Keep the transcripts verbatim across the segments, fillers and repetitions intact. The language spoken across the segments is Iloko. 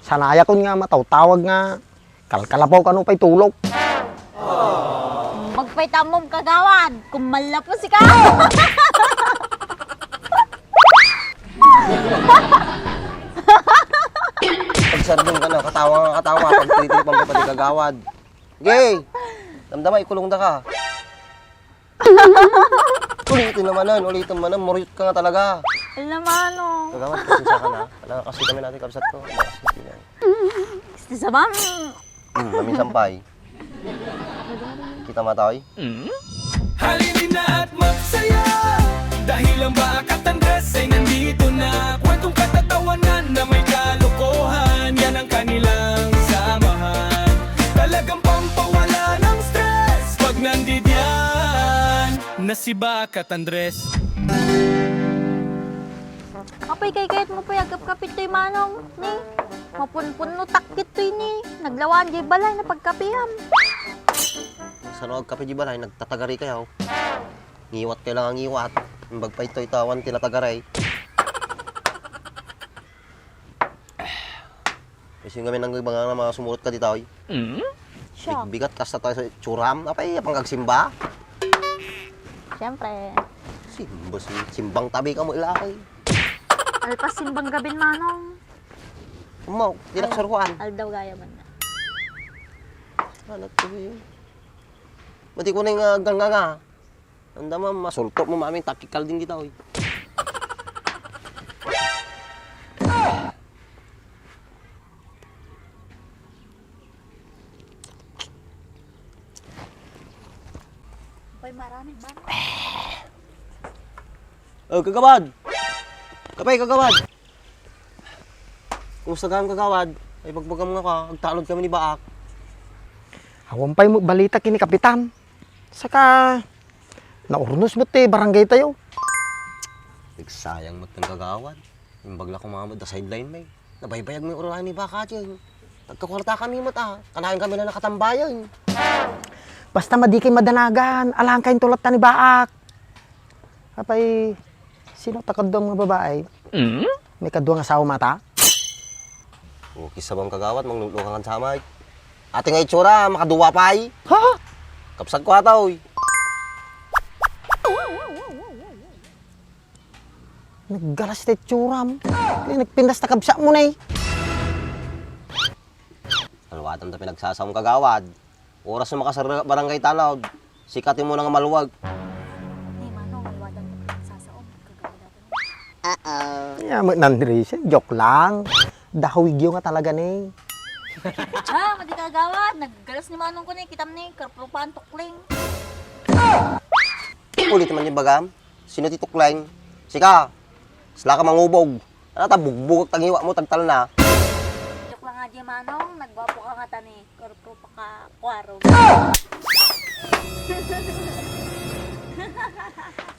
Sanayakon nga matawtawag nga kalkalapaw kano pay tulok. Magpayta ammom, kagawad, kung mallapo sika. Pagsardengka na, katawa nga katawa, pagtiritiripam pay pati kagawad. Gay! Damdama, ikulongda ka. Ulitin naman nun, ulitin man nun, muriyot ka nga talaga. Alam, ano? Kagawad, pasensya ka na. Alam, kasi kami natin, kabsat ko. Alam, kasi kami. Gusto sa bang? Hmm, maminsan pa, eh. Kita mata, oy. Halina at magsaya, dahil ang Bakat Andres ay nandito na. Kwentong katatawanan na may kalokohan, yan ang kanilang samahan. Talagang pampawala ng stress pag nandidiyan na si Bakat Andres. Apay, kay kayat mo pay agkapkapit toy, Manong, ni? Mapunpunno takit toy ni. Naglawaan jay balay na pagkapiam. Saan agkape jay balay, nagtatagari kayo. Ngiwat kayo lang ang ngiwat. Imbag pa ito, itawan, tinatagaray. Kasi nga may nanggibang nga mga sumurot ka dito, oy. Mm? Siya. Bigbigat, kasta tayo sa itsuram. Apay, apang kagsimba? Siyempre. Simba, si-, simbang tabi ka mo, ilakay. Alpas simbang gabin, Manong. Umaw, di Ay, naksaruan. Aldaw gaya man na. Ano to, eh? Mati ko na yung, ah, ganganga. Anda, ma'am, masulto mo, mami, takikal din kita, oy. Apoy, marami, marami. Oh, kagawad! Kapay, kagawad! Kumusta ka, kagawad? Ay, bagbagam nga ka, agtalod kami ni Baak. Awan pay mo balita kini Kapitan. Saka, naurnos mo ti barangay tayo. Nagsayang mo ti kagawad. Imbag la kumamad da sideline, may. Nabaybayag mo yung urulan ni Baak, yun. Nagkakwarta kami mo ta. Kanayon kami na nakatambayan. Basta madi kay madanagan, alang kay tulat ta ni Baak. Apay, sino ta kadua nga babae? Mm? May kadua nga asawa mata? O, kisa bang kagawad, manglulo ka nga samay. Ati nga itsura, makadua pay. Ha? Kapsat ko ata, oy. Naggalas ta itsuram. Kaya nagpintas ta kabsa mo na, eh. Alwatam ta pinagsasaom, kagawad. Oras na makasar-, barangay talaw. Sika ti muna nga maluwag. Ni Manong, alwadan mo pinagsasaom. Kagawad ata. Uh-oh. Ya, Andres, joke lang. Dahawig yo nga talaga ni. Ah, madi kagawad. Naggalas ni Manong ko ni. Kitam ni, karprupan, tukling. Ulit man yung bagam. Sino ti tukling? Sika. Sila ka mangubog. Ano ta, bugbugak tangiwa mo, tagtal na. Joke lang nga di, Manong. Nagwapo ka nga tani. Kurpo pa ka, kwaro.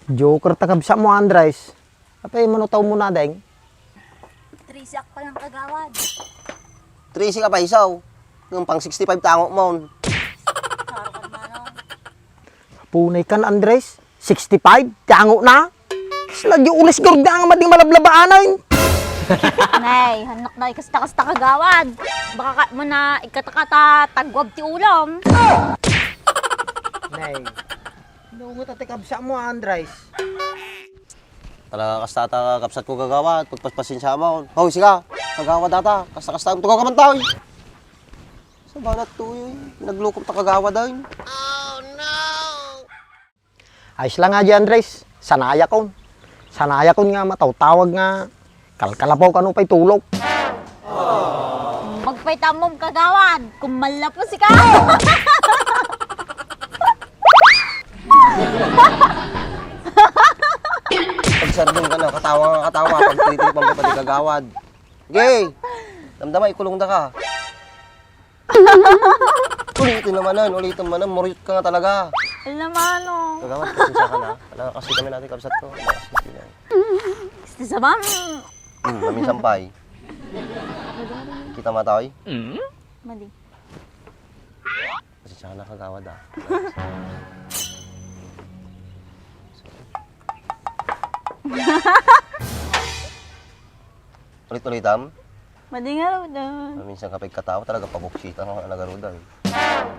Joker ta kabsa mo, Andres. Apay, manutaw mo na, deng? Trisiak pa lang, kagawad. Trisi ka pa, isaw. Yung pang sixty-five tango mo. Klaro ka, Manong. Punay kan, Andres. Sixty-five? Tiango na? Sila di ulis garud nga mading malablabaanay. Nay, hannak na ikasta-kasta, kagawad. Baka ka mo na ikatakata tagwab ti ulam. Nay, nungot ati kabsa mo, Andres. Talaga kasta ta kabsat ko, kagawad. Pagpaspasensya mo. Hoy, siga. Kagawad ata. Kasta-kasta. Tugaw ka man, taoy. Sa banat tuyo, eh. Naglukom ta kagawad, ay. Ayos lang nga di, Andres. Sanayakon. Sanayakon nga matawtawag nga kalkalapaw kano pay tulok. Magpayta ammom, kagawad, kung mallapo sika. Pagsardengka na, katawa nga katawa, pagtiritiripam pay pati kagawad. Gay! Damdama, ikulongda ka. Ulitin naman nun, ulitin man nun, muriyot ka nga talaga. Alam, ano? Kagawad, pasensya ka na. Alam, kasi kami natin, kabsat ko. Kasi sila. Gusto sa bang? Hmm, maminsan pa, eh. Kita mata, oy. Mm? Madi. Pasensya ka na, kagawad, ah. Ulit-ulitam. Madi nga raw doon. Minsan kapag katawa talaga, pabuksitan ko na nagaruda, eh.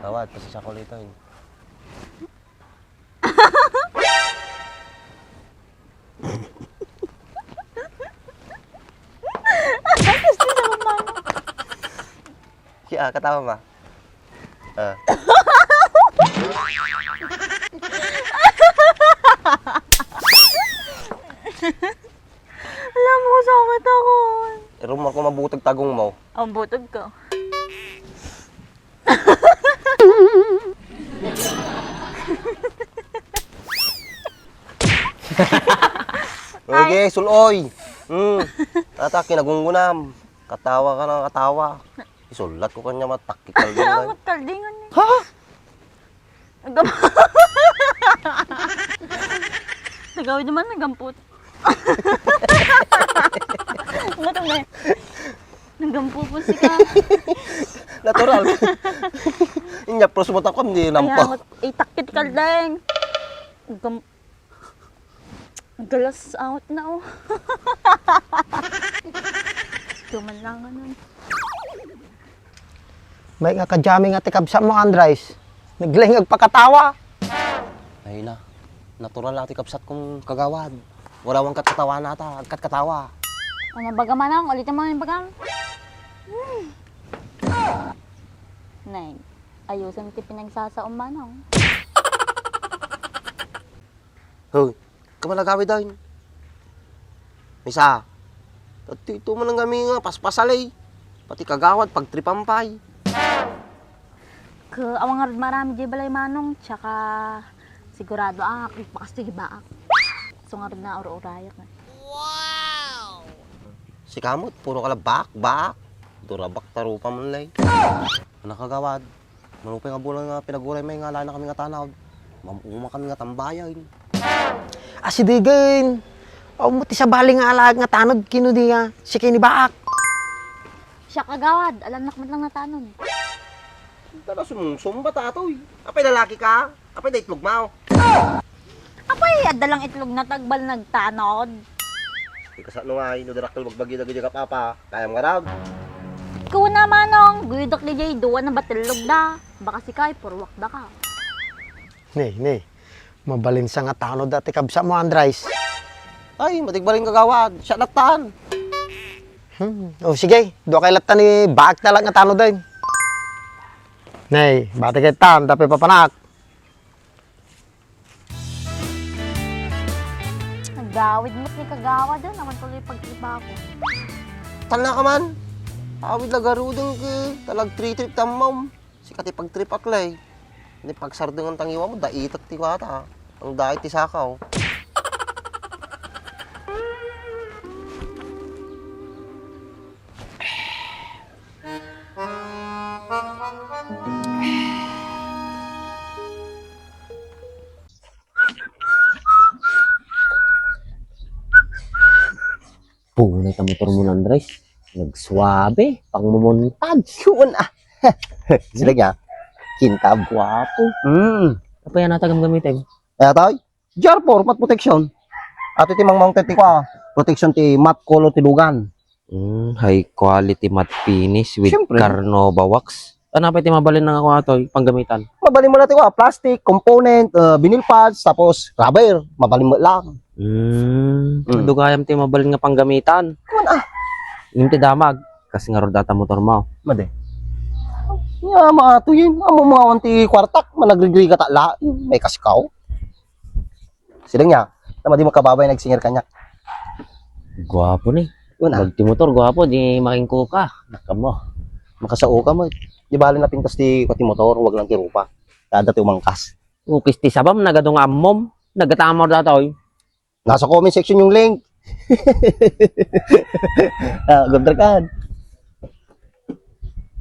Tawad, pasensya ko ulit, eh. Gusto na ba, Manong? Siya, katawa ba? Ah. Alam mo, sakit ako. Pero mo ako mabutag tagong mo. Ang butog ko. Oy, okay, suloy. Hmm. Ata, kinagunggunam. Katawa ka na, katawa. Isulat ko kanya, matakit kaldingan. Amat kaldingan ni. Ha? Nagam-, Nagawid naman, nagampot. Ano to, be? Nagampupos ka. Natural. Inya, plus mo takon, di nampa. Ay, takit kaldeng. Gam-, Galas out na, oh. Tuman lang, ano. May nga ka-jamming nga ti kabsat mo, Andres. Naglaing agpakatawa. Ay na, natural a ti kabsat kong kagawad. Wala wang katkatawa nata, agkatkatawa. Ano baga, Manong? Ulitin mo yung baga. Hmm. Nay, ayusan ti pinagsasaom, Manong. Hoy, kamalagawi dayon. Misa, dito man ang kami nga paspasalay. Pati kagawad, pagtripan pay. Ka, awan nga marami di balay, Manong, tsaka sigurado, ah, bakas ti baak. So nga na uro-urayak na. Sikamot, puro ka lang baak, baak. Durabak, tarupa man lay. Anak kagawad, manupay nga bulan nga pinaguray may nga ala na kami nga tanawd. Mam-uma kami nga tambayan. Asidigen. Aw mo ti sabali nga alaag nga tanod kino di nga, si kini baak. Siya kagawad, alam nak man lang natanod. Tara, sumsum ba tatoy? Apay lalaki ka? Apay da itlog mo? Apay, adda lang itlog na tagbal nagtanod. Di ka sa nungay, no darakkel magbagi dagiti ka papa, kayam nga rag. Kuna, Manong, guyudak di jay duwa na batillog da. Baka si Kay, purwak da ka. Ne, ne. Mabalin sa nga tanod dati kabsa mo, Andres. Ay, matigbalin kagawad. Siya natan. Hmm. O, sige. Dua kay latta ni baak na lang nga tanod, ay. Nay, bati kay tan, tapi papanak. Nagawid mo't ni kagawad, ah, naman tuloy pagtripa ko. Tala ka man. Awid la garudeng ke, talag three trip tammom. Sika ti pagtripak lay. Ni pagsardengan tangiwa mo, daitak ti kuwata. Ang dait ti sakaw. Punay ta motor mo, Andres. Nagsuabe, pangmumuntad. Yun, ah. Sila niya. Kintab, guwapo. Mm. Apa yan ata gamgamitin? Eh, atay? Jar four, mat protection. Ato ti mang mounted ti kwa. Protection ti mat color ti lugan. Mm, high quality matte finish with Siyempre. Carnova wax. Ano pa iti mabalin nga kuha to, panggamitan? Mabalin mo lang ti kuha, plastic, component, uh, vinyl pads, tapos rubber. Mabalin mo lang. Mm, Mm. Dugayam ti mabalin nga panggamitan. Kuman, ah. Yung ti damag, kasi nga rodata motor mo. Made. Ya, mga tuyin. Amo mga awan ti kwartak, managrigriga ta la. May kasikaw. Sila niya, na madi makababay nagsinger kaniak. Guwapo ni. Una. Pag ti motor, guwapo, di makingko ka. Nakamo. Makasao ka mo. Di bali na pintas ti, ti motor, wag lang ti rupa. Kada ti umangkas. Ukis ti sabam, nagado nga ammom. Nagatamor datoy. Nasa comment section yung link. Ah, good luck, ah.